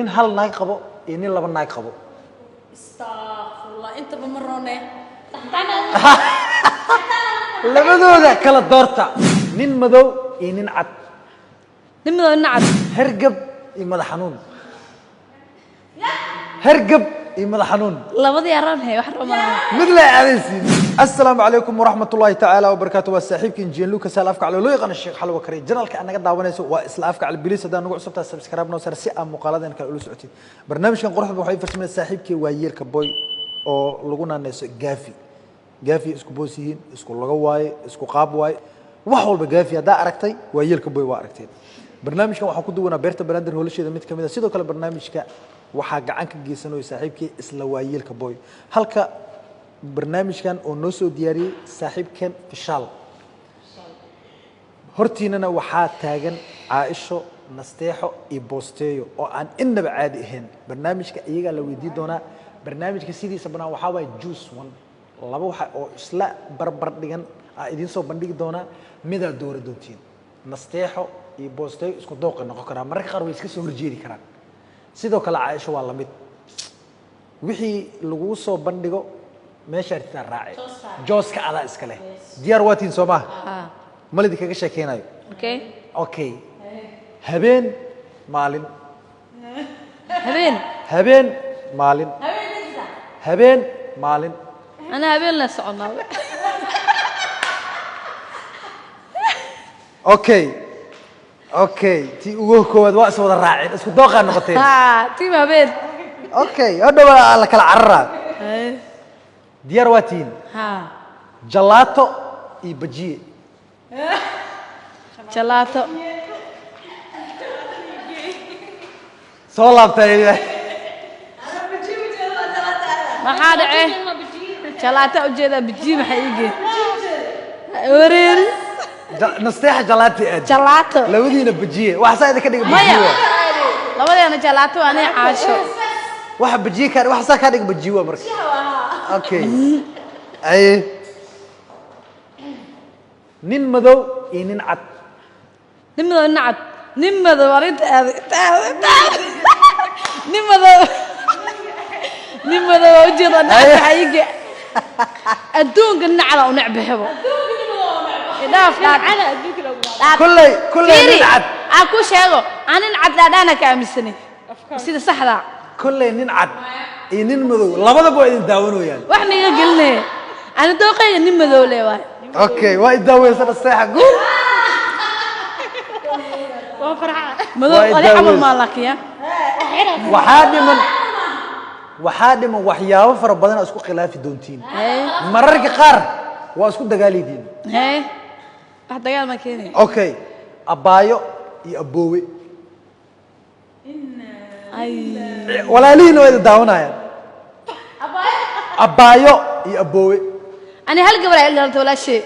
Nin hal naag qabo iyo nin laba naag qabo. Astaghfirullah, intaba ma roone. Labadooda kala doorta: nin madow iyo nin cad. Nin madow, nin cad. Hergab iyo madax xanuun, hergab iyo madax xanuun. Labadii aroon he wax roon. Mid la aadaysiin. Assalaamu calaykum waraxmat ullaahi tacaala wabarakaatu. Waa saaxiibka Injineer Lucas Al Afka loo yaqaano Sheekh Xalwa Kare. Channelka aad naga daawanayso waa isla Afka Cali. Please, haddaan nagu cusubtahay, subscribe noo sar si aan muuqaaladan kale ula socotid. Barnaamijkan quruxda waxay farsamayay saaxiibkii Waayeelka Boy oo lagu naanayso Gaafi. Gaafi isku boos yihiin, isku laga waaye, isku qaab waaye, wax walba. Gaafi haddaa aragtay, Waayeelka Boy waa aragteen. Barnaamijkan waxaa ku duwanaa beerta Banaadir hoolasheeda mid ka mid a. Sidoo kale barnaamijka waxaa gacan ka geysanaya saaxiibkii isla Waayeelka Boy, halka barnaamijkan oo noo soo diyaariyey saaxiibkan Fishaal. Hortiinana waxaa taagan Caaisho, Nasteexo iyo Boosteeyo oo aan innaba caadi ahayn. Barnaamijka iyagaa la weydiin doonaa. Barnaamijka sidiisa banaan waxaa waaye choose one, laba waxa oo isla barbar dhigan aa idiin soo bandhigi doonaa, midaa doora doontiin. Nasteexo iyo Boosteeyo isku dooqi noqon karaa, mararka qaar way iska soo horjeedi karaan. Sidoo kale Caaisho waa lamid. Wixii laguu soo bandhigo meesha artidaa raace, jooska adaa iska leh. Diyaar waatiin, soo maha? Ha. Malidi kaga sheekeynayo. Okay. Okay, habeen, maalin. Habeen. Habeen, maalin, habeen, maalin. Ana habeen la soconaa. Okay, tii ugu koowaad waa is wada raaceen, isku dooqaa noqoteen. Ha, tiim habeen. Okay, hadhow la kala cararaa. Diyaar waa tihiin? Ha. Jalaato iyo bajiye. Jalaato. Soo laabtay. Maxaa dhace? Jalaato ujeedaa, bijiye maxaa iigee wareeri. Nasteexa jalaati aad. Jalaato. Labadiina bajiye, waxa saa idinka dhiga maya bajiye waa. Labadeena jalaato, aniga Caasho. Waxa bajiye ka, waxa saa kaa dhiga bajiye waa marka. Okay, ay nin madow iyo nin cad. Nin madow, nin cad, nin madow. Arrinta aad inta aad inta aad, nin madow, nin madow waa ujeeda. Nacab maxaa iige adduunka nacda u necbahebo idhaaf dhaad. Kulley nin fiiri cad. Aan ku sheego, aan nin cad dhaadhaana ka aaminsanay sida saxda. Kulley nin cad iyo nin madow labadaba waa idin daawanayaan. Wax miga gelinaya ani dooqayga nin madow le waay. Okay, waa idin daawaysa Nasteexa, guul. Madow. Waa adi camal daaweys. Maa laakiya. Waxaa dhiman waxyaabo fara badan oo isku khilaafi doontiin. Mararka qaar waa isku dagaalidiin. Hee, wax dagaal ma keenaya. Okay, abaayo iyo aboowe. Ay. Walaalihiina waa idin daawanayaan. Abaayo iyo aboowe. Ani hal gabar ay dhalatay, walaashay.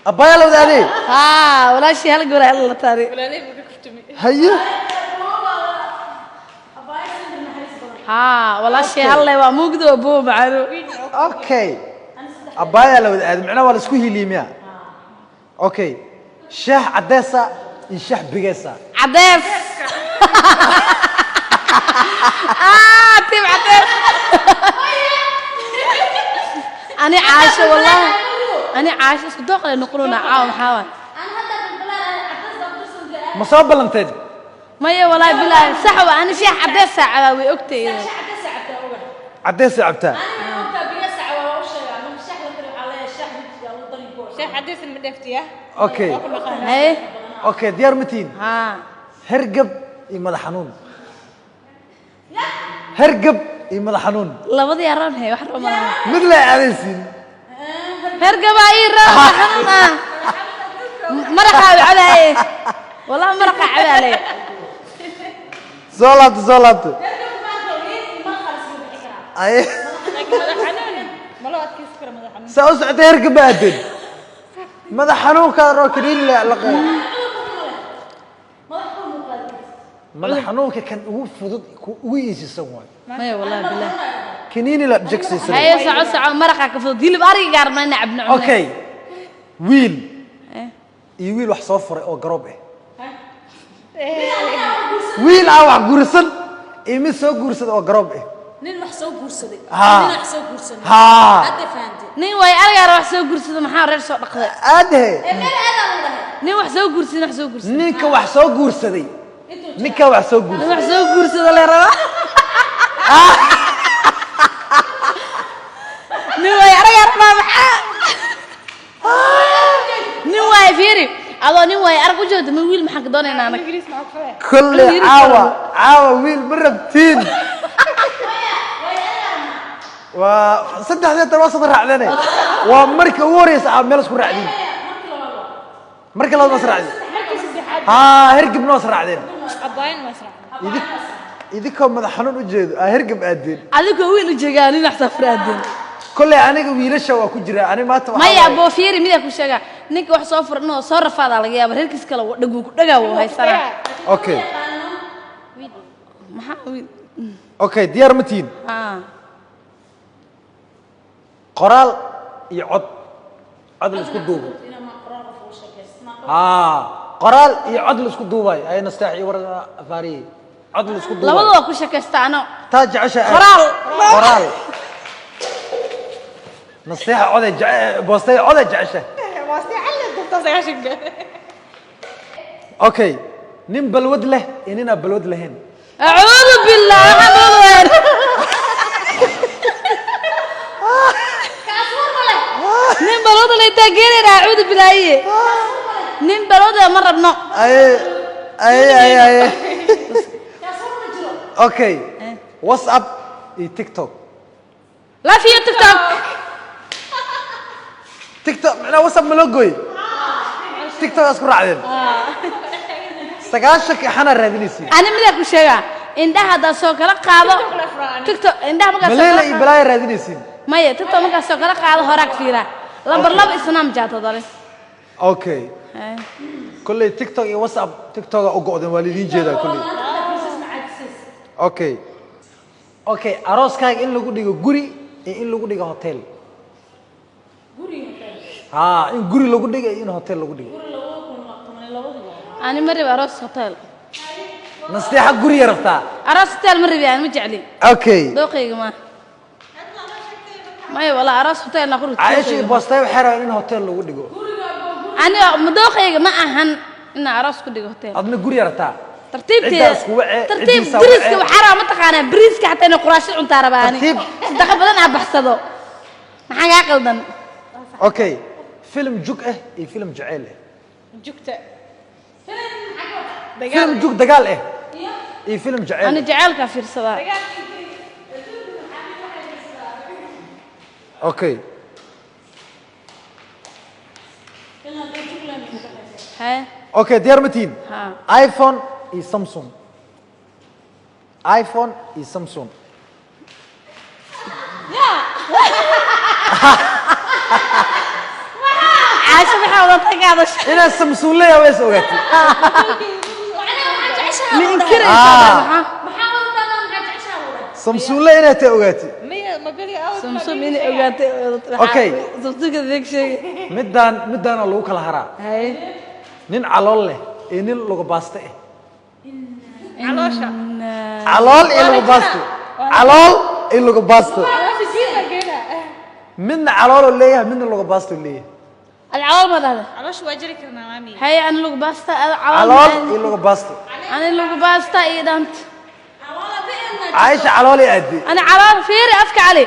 Abaayo la wadaadee. Haa, walaashay hal gabar ay dhalatay ani. Haye. Haa, walaashay hal le waa mugdo aboo macaano. Okay, abaayaa la wada aaday, macnaha waa la isku hiiliyey miya? Okay, shaah cadeesa iyo shaah bigeesa. Cadees. Ah, tiim cadees. Ani Caasho, wallahi ani Caasho isku dooqle noqonona caawa. Maxaa waay? Ma soo ballanteen? Maya, wallahi bilaahi sax waa, ani shaah cadees saacada way ogtay. Cadeesa cabtaa. Okay. Haye. Okay, diyaar ma tihiin? Haa. Hergab iyo madax xanuun, hergab iyo madax xanuun. Labadii aroon he wax roon malaha. Mid la aadaysiin. Hergabaa ii roon xanuun ah, maraxaa cabaaye, wallahi maraxaa cabaale. Soo laabta, soo laabta. Ay, saa u socotay, hergab ba aadeen, madax xanuunkaa roo kaniini la laqay. Madax xanuunka kan ugu fudud, ku ugu iisisan waayo. Maya, wallahi bilah. Kaniini la jegsiisan. Haye, soco soco, maraxaa ka fudud, hilib ariga gaarna ina cabno cunne. Okay, wiil iyo wiil wax soo furay oo garoob ah, wiil aan wax guursan. Iyo mid soo guursada oo garoob ah. Nin wax soo guursaday. Haa. Nin wax soo guursaday. Haa. Hadda fahantay. Nin way aragaara wax soo guursada, maxaa reer soo dhaqday? Aadhe. Ee meel aadaa lagu dhahay. Nin wax soo guursaday, wax soo guursaday. Ninka wax soo guursaday, ninka wax soo Nin guursaday. wax soo guursada le rabaa. Nin way aragaara baa maxaa nin waay fiiri adoo nin waay arag u jeedo, ma wiil maxaan ka doonaynaa anaga? Kolley Wiil caawa caawa wiil ma rabtiin. Waa saddexdii tan waa sada raacdene. Waa marka ugu horeysa aad meel isku raacdiin. Marka labaad ma is raacdeen? Haa, hergebna waa is raacdeen. Idinkoo madax xanuun u jeedo aa hergeb aadeen. Adigoo wiil u jeegaa nin wax safar aadeen. Kolley aniga wiilasha waa ku jira ani maanta waxaa Maya. waaye- Aboo, fiiri, midaa ku sheegaa, ninka wax soo furan oo soo rafaadaa laga yaaba reerkiis kale dhaguu ku dhagaa wuu haysanaa. Okay. Maxaa wiil? Okay, diyaar ma tihiin? Haa. Qoraal iyo cod, cod la isku duubo. Haa, qoraal iyo cod la isku duubayo ay nasteex iyo war afaariye, cod la isku duubayo. Labada waa ku sheekaysta ano. Taa jecesha. Qoraal. Qoraal. Nasteexa coday jece, boostay coday jecesha. Okay, nin balwad leh iyo nin aan balwad lahayn. Acuudu billah, waxaan balwad lahayn? Nin balwad leh intaa geenayna, acuudu billaahi, nin balwad leh ma rabno. Aye aye aye aye. Okay, WhatsApp iyo TikTok. Love you, TikTok. TikTok macnaa WhatsApp ma loo gooyey? TikTok isku raacdeen. 90-ka xanaa raadinaysiin. Ani midaa ku sheegaa, indhaha haddaa soo kala qaado TikTok, indhaha markaa soo maleela kala iyo qaado. Balaaya raadinaysiin. Maya, TikTok markaa soo kala qaado horaag fiiraa lambar laba Snapchat odale. Okay, kolley TikTok iyo WhatsApp, TikToka u go'deen, waa lidiin jeedaa kolley. Okay, arooskaaga in lagu dhigo guri iyo in lagu dhigo hotel. Haa, in guri lagu dhigo iyo in hotel lagu dhigo. Ani ma rabi aroos hotel. Nasteexa guriga rabtaa. Aroos hotel ma rabi, ani ma jecli. Okay. Dooqayga ma maya, walaa aroos hotel na qurux. Caayisha iyo boostay waxay rabaan in hotel lagu dhigo. Ani ma dooqayga ma ahan inaan aroos ku dhigo hotel. Adna guriga rabtaa. Tartiibteeda. Ciddaa isku wace, tartiib ciddiisa bariiska wace. Waxaa rabaa mataqaanaa bariiska xataa inay quraashad cuntaa rabaa ani. Tartiib. Sadaqa badan aa baxsado, maxaa kaa qaldan? Okay, film jug ah iyo film jaceyl ah. Jugta. Film jug dagaal ah iyo film jaceyl Ani ah. jaceylkaa fiirsadaa. Okay. Haye. Okay, diyaar ma tihiin? Haa. iPhone iyo Samsung, iPhone iyo Samsung. Caasho maxaa wadata ka hadasha? Inaad Samsung leeyahay waa is ogaatay. Ma inkiraysaa? Ah. Maxaa? Samsung le inaad tahay ogaatay. Samsung inay ogaatay. Okay. Samsungka adeeg sheegay. Middaan middaana lagu kala haraa. Haye. Nin calool leh iyo nin luga baaste ah. Caloosha. Calool iyo luga baasto, calool iyo luga baasto. Midna calooloo leeyahay, midna luga baasto leeyahay. Ad calool ma dhahda? Caloosha waa jiri karnaa, maami. Haye, ani lugu baasta, ada calool. Calool iyo luga baasto. Ani lugu baasta iyo dhanta. Caaisha caloolay aadey. Ani calool fiiri afka cali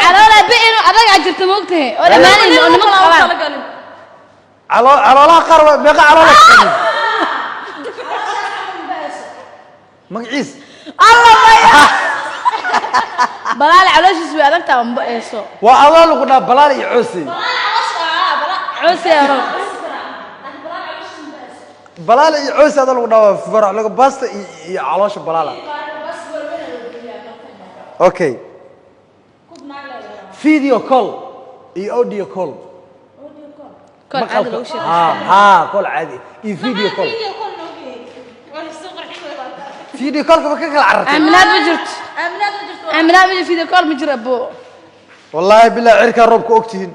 caloola bi'inu adag aa jirta, moogtahay oo dhammaanayn oo nimanka qabaan. Calool, caloolaha qaar waa meeqa calool ah magaciis? Allah maya, balaale calooshiis way adagtaa, mba eeso. Waa adoo lagu dhaha balaal iyo coosey. Coosi aro. Balaal iyo coosey adoo lagu dhaha waa farax luga baasta iyo caloosha balaala. Okay, video call iyo audio call. Call caadi lagu sheekaysta. Ha ha, call caadi iyo video call. Video callka ma ka kala carartay? Aaminaad ma jirto, aaminaad ma jirto, video call ma jiro abo. Wallaahi bilaa cirkaa roobka ogtihiin,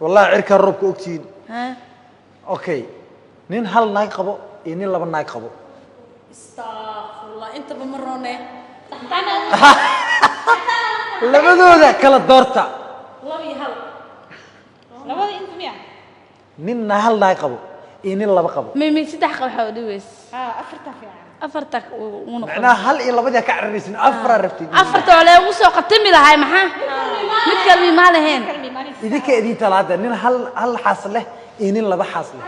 wallahi cirkaa roobka ogtihiin. Ha? Okay, nin hal naag qabo iyo nin laba naag qabo. Astaghfirullah, intaba ma roone. Labadooda kala doorta. Laba iyo hal. Labada inta miya? Ninna hal naag qabo iyo nin laba qabo. Mi saddex qab waxaa u dhiweys. Ah, afarta fiican. Afarta uu noqon. Macnaha hal iyo labadii ka cararaysin, afaraa rabtid. Afarta oo leegu soo qatami lahay, maxaa mid kale mi maa lahayn. Kala miimaanaysa. Idinka idin talaada, nin hal xaas leh iyo nin laba xaas leh.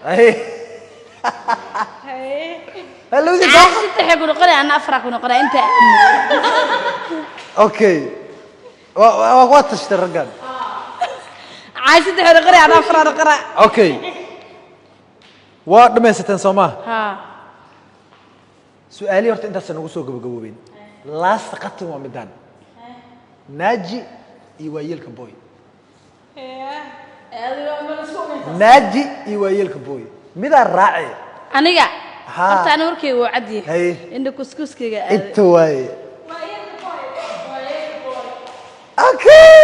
Ay. Haye. Labadii Caa saddexay ku noqonay, ana afaraa ku noqonay inta. Okay, waa tashtay raggan. Caa saddexay noqonay, ana afaraa noqonay. Okay, waa dhammaysateen soo maa? Haa. Su-aalihii horta intaasa nagu soo gabagaboobeen. Last qatin waa midaan, Naaji iyo Waayeelka Boy. Naaji iyo Waayeelka Boy, midaa raace. Aniga? Haa. Horta ani warkayga wuu cad yahay. Haye. Indha kuskuskayga aaday. Inta waaye. Okay,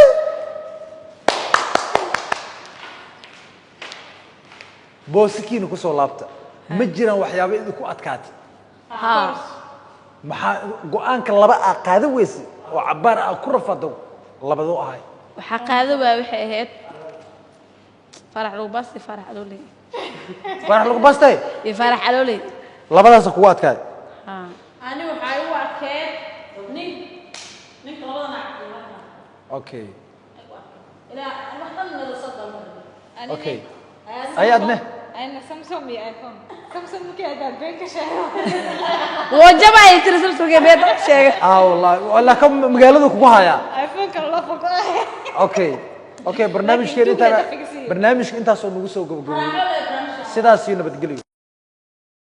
boosikiina kusoo laabta. Ma jiraan waxyaabo idinku adkaatay? Haa. Maxaa go-aanka laba aa qaadan weyse oo cabbaar aa ku rafado labadoo ahay? Waxaa qaado waa waxay ahayd Farax Lugubaas iyo Faarax Calooley. Faarax lagu bastay. Iyo Faarax Calooley. Labadaasa kugu adkaay? Haa. Ani waxay u arkeen nin ninka labada nac. Okay. Ilaa wax dhan nala soo dalban. Okay, ayaadne. Ana Samsung iyo iPhone. Samsung markii aad been ka sheego. Wajaba ay tiri Samsung been sheega. Ah, wallahi walaa ka magaalada kugu hayaa. iPhone kala loo fogo. Okay, barnaamijkeen Laakiin intaan tuugay dafigisiiyo. barnaamijka intaasoo nagu soo gabagaboobay. Sidaas iyo nabadgelyo.